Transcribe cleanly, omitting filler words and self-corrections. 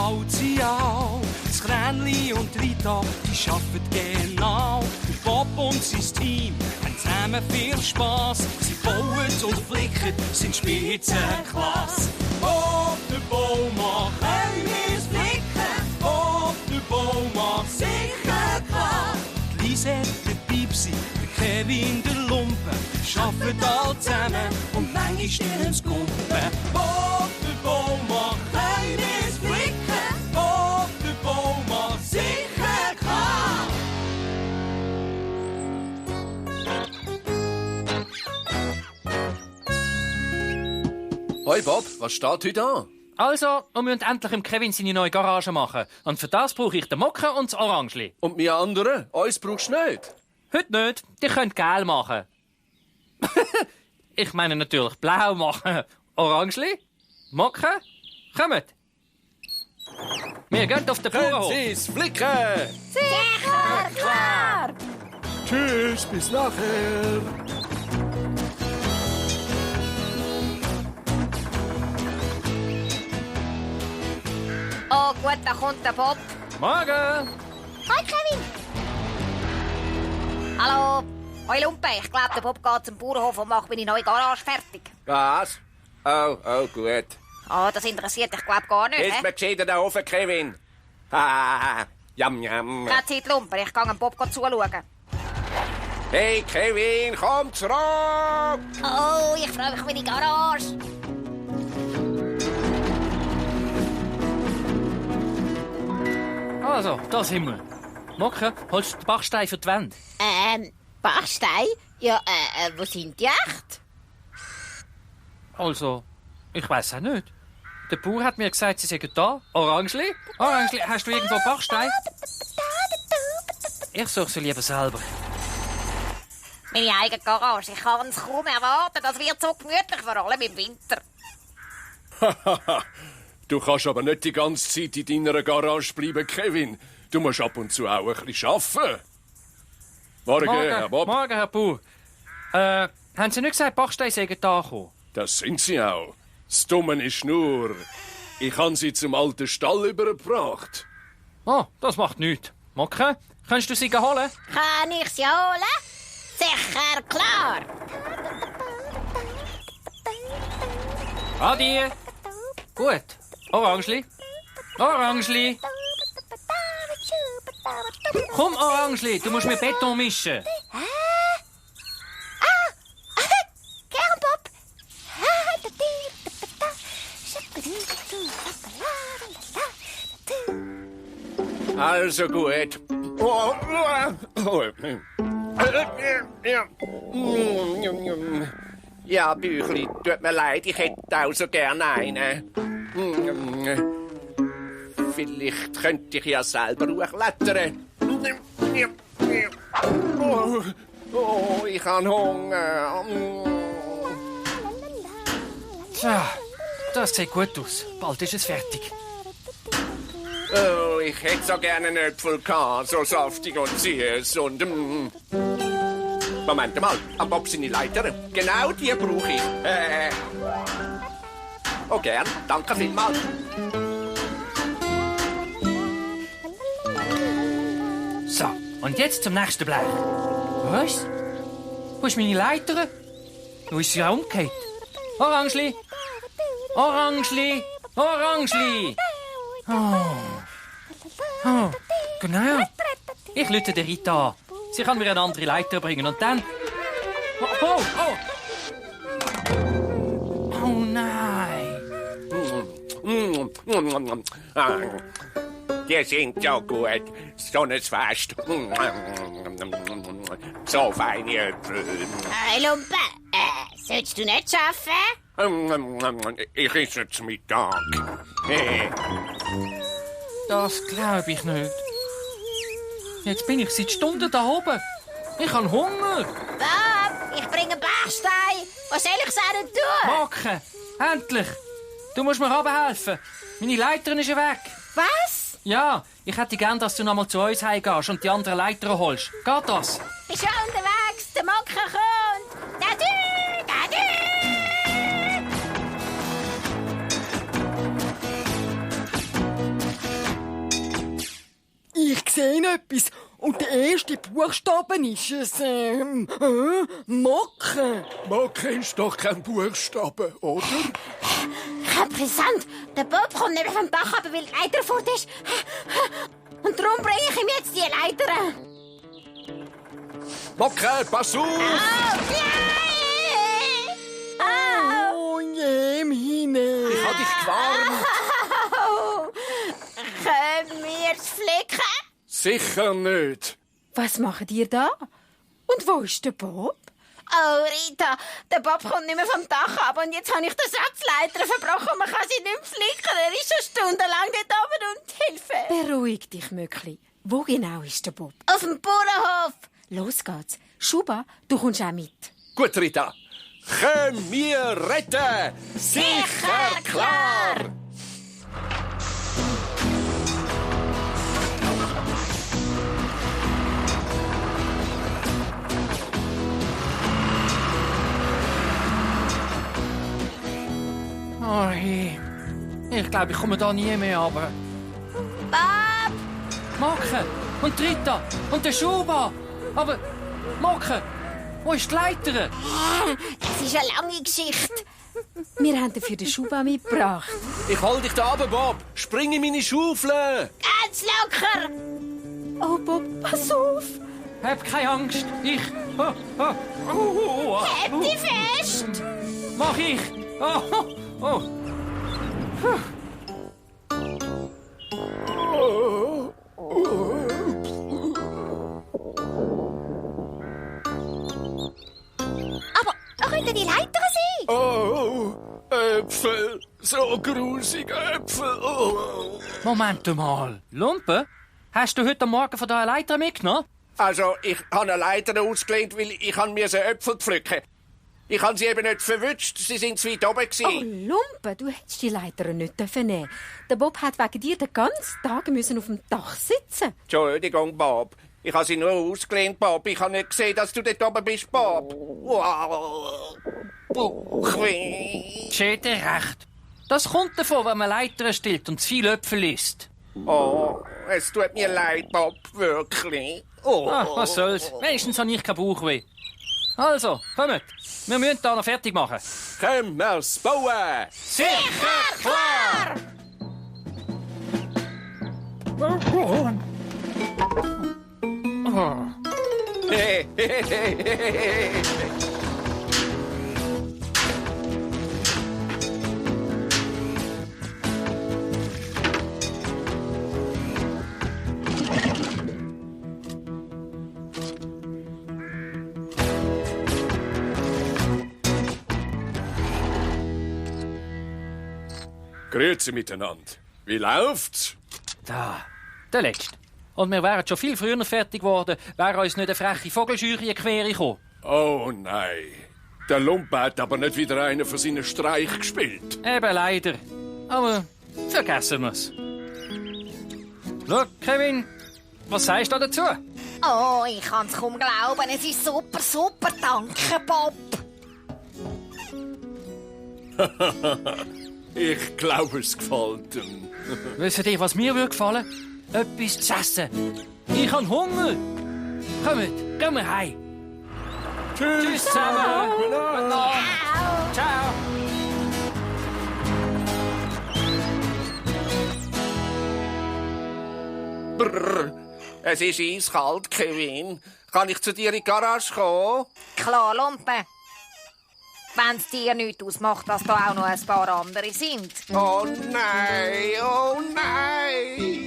baut sie auch. Das Kränli und Rita, die arbeiten genau. Der Bob und sein Team haben zusammen viel Spass. Sie bauen und flicken, sind Spitzenklasse. Bob, der Boumaa, können wir's flicken. Bob, der Boumaa, sicher klar. Die Lisette, der Pipsi, der Kevin, der Lumpe, arbeiten alle zusammen und manchmal stehen sie Gumpen. Bob, der Boumaa, können wir's flicken. Bob, der Boumaa, sicher klar. Hoi Bob, was steht heute an? Also, wir müssen endlich im Kevin seine neue Garage machen. Und für das brauche ich den Mocken und das Orangeli. Und wir anderen? Uns brauchst du nicht. Heute nicht. Die könnt gel machen. Ich meine natürlich blau machen. Orangeli? Mocken? Kommt. Wir gehen auf den Bauernhof. Können Sie's flicken? Sicher, klar! Tschüss, bis nachher. Oh gut, da kommt der Bob. Morgen. Hi Kevin! Hallo! Hoi Lumpe, ich glaube, der Bob geht zum Bauernhof und macht meine neue Garage fertig. Was? Oh, gut. Oh, das interessiert dich, glaube gar nicht, Hilf hä? mir gescheit da oben, Kevin. Jam. Keine Zeit, Lumpe, ich gehe dem Bob zuschauen. Hey, Kevin, komm zurück! Oh, ich freue mich auf meine Garage. Also, da sind wir. Mocken, holst du den Bachstein für die Wände? Bachstein? Ja, wo sind die echt? Also, ich weiss auch nicht. Der Bauer hat mir gesagt, sie seien da. Orangeli? Orangeli, hast du irgendwo Bachstein? Ich suche sie lieber selber. Meine eigene Garage. Ich kann es kaum erwarten. Das wird so gemütlich, vor allem im Winter. Du kannst aber nicht die ganze Zeit in deiner Garage bleiben, Kevin. Du musst ab und zu auch ein bisschen arbeiten. Morgen, Herr Bob. Morgen, Herr Bauer. Haben Sie nicht gesagt, Bachstein seien da gekommen? Das sind sie auch. Das Dumme ist nur, ich habe sie zum alten Stall übergebracht. Oh, das macht nichts. Mocken, kannst du sie holen? Kann ich sie holen? Sicher, klar! Adi. Gut. Orangeli. Orangeli. Komm, Orangeli, du musst mir Beton mischen. Gern, Bob! Also gut. Ja, Büchli, tut mir leid, ich hätte auch so gerne einen. Vielleicht könnte ich ja selber hochklettern. Oh, ich habe Hunger. Tja, das sieht gut aus. Bald ist es fertig. Oh, ich hätte so gerne einen Äpfel gehabt, so saftig und süß und... Moment mal, am Bob seine Leiter. Genau die brauche ich. Oh, gern. Danke vielmals. So, und jetzt zum nächsten Blech. Was? Wo ist meine Leiter? Wo ist sie umgekehrt? Orangeli! Orangeli! Orangeli! Oh, genau. Ich rufe der Rita an. Sie kann mir eine andere Leiter bringen und dann... Oh! Oh nein! Die sind so gut. So ein Fest. So feine Äpfel. Hey, Lumpe, sollst du nicht arbeiten? Ich esse zum Mittag. Das glaube ich nicht. Jetzt bin ich seit Stunden da oben. Ich habe Hunger. Bob, ich bringe Bachstein. Was soll ich denn tun? Mocken, endlich. Du musst mir runterhelfen. Meine Leiterin ist ja weg. Was? Ja, ich hätte gern, dass du noch mal zu uns heimgehst und die anderen Leiter holst. Geht das? Bist schon unterwegs? Der Mocker kommt. Dadü! sehe etwas. Und der erste Buchstabe ist es, Mocke. Mocke ist doch kein Buchstabe, oder? Brisant, der Bob kommt nicht mehr vom Dach runter, weil die Leiter fort ist. Und darum bringe ich ihm jetzt die Leiter. Mocke, pass auf! Oh je, im Himmel. Ich hab dich gewarnt. Können wir es flicken? Sicher nicht. Was macht ihr da? Und wo ist der Bob? Oh, Rita, der Bob kommt nicht mehr vom Dach ab und jetzt habe ich den Satzleiter verbrochen und man kann sie nicht mehr flicken. Er ist schon stundenlang dort oben und Hilfe. Beruhig dich, Möckli. Wo genau ist der Bob? Auf dem Bauernhof. Los geht's. Schuba, du kommst auch mit. Gut, Rita. Können wir retten? Sicher, klar! Oh, hey. Ich glaube, ich komme da nie mehr runter. Bob! Mocke und Rita und der Schuba. Aber, Mocke, wo ist die Leiter? Es ist eine lange Geschichte. Wir haben dafür den Schuba mitgebracht. Ich hol dich da runter, Bob. Spring in meine Schaufel. Ganz locker. Oh, Bob, pass auf. Hab keine Angst. Ich... Halt dich fest. Mach ich. Oh. Aber könnte die Leiter sein? Oh, Äpfel. So grusige Äpfel. Oh. Moment mal. Lumpe, hast du heute Morgen von deiner Leiter mitgenommen? Also, ich habe eine Leiter ausgelehnt, weil ich Äpfel pflücken. Ich habe sie eben nicht verwünscht, sie sind zu weit oben Oh, gewesen. Lumpe, du hättest die Leiter nicht nehmen dürfen. Der Bob hat wegen dir den ganzen Tag auf dem Dach sitzen. Entschuldigung, Bob. Ich habe sie nur ausgelehnt, Bob. Ich habe nicht gesehen, dass du dort oben bist, Bob. Wow. Schäde recht. Das kommt davon, wenn man Leitern stillt und zu viel Äpfel isst. Oh, es tut mir leid, Bob, wirklich. Oh. Was soll's? Wenigstens habe ich keinen Bauchweh. Also, kommt. Wir müssen da noch fertig machen. Können wir's bauen? Sicher, klar. Grüezi miteinander. Wie läuft's? Da, der Letzte. Und wir wären schon viel früher fertig geworden, wäre uns nicht eine freche Vogelscheuche in die Quere gekommen. Oh nein. Der Lumpe hat aber nicht wieder einen von seinen Streich gespielt. Eben leider. Aber vergessen wir's. Schau, Kevin, was sagst du dazu? Oh, ich kann es kaum glauben. Es ist super, super. Danke, Bob. Ich glaube, es gefällt ihm. Wisst ihr, was mir gefallen würde? Etwas zu essen. Ich habe Hunger. Kommt, gehen wir heim. Tschüss zusammen. Gute Nacht. Ciao. Brrr. Es ist eiskalt, Kevin. Kann ich zu dir in die Garage kommen? Klar, Lumpe. Wenn es dir nichts ausmacht, dass da auch noch ein paar andere sind. Oh nein, oh nein.